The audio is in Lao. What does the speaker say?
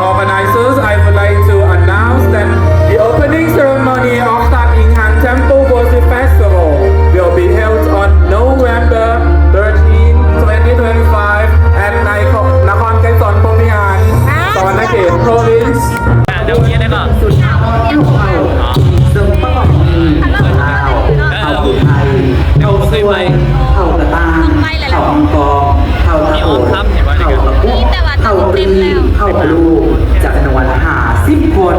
Organizers, I would like to announce that the opening ceremony of Tat Ing Hang Temple Worship Festival will be held on November thirteen, twenty twenty-five at ນະຄອນໄກສອນ ພົມວິຫານ ສະຫວັນນະເຂດ Province. ເຈົ້າເຮັດໄດ້ກໍ ເຂົ້າເຂົ້າເຊິ່ງປະກອບມີເຂົ້າລາວ ເຂົ້າປູໄທ ເຂົ້າສວຍ ເຂົ້າກະຕ່າງ ເຂົ້າອັງກອງ ເຂົ້າຕະໂອດ ເຂົ້າກະປຸກ ເຂົ້າຕຣີ ເຂົ້າພະໂລ້ຈຳນວນຫ້າສິບຄົນ.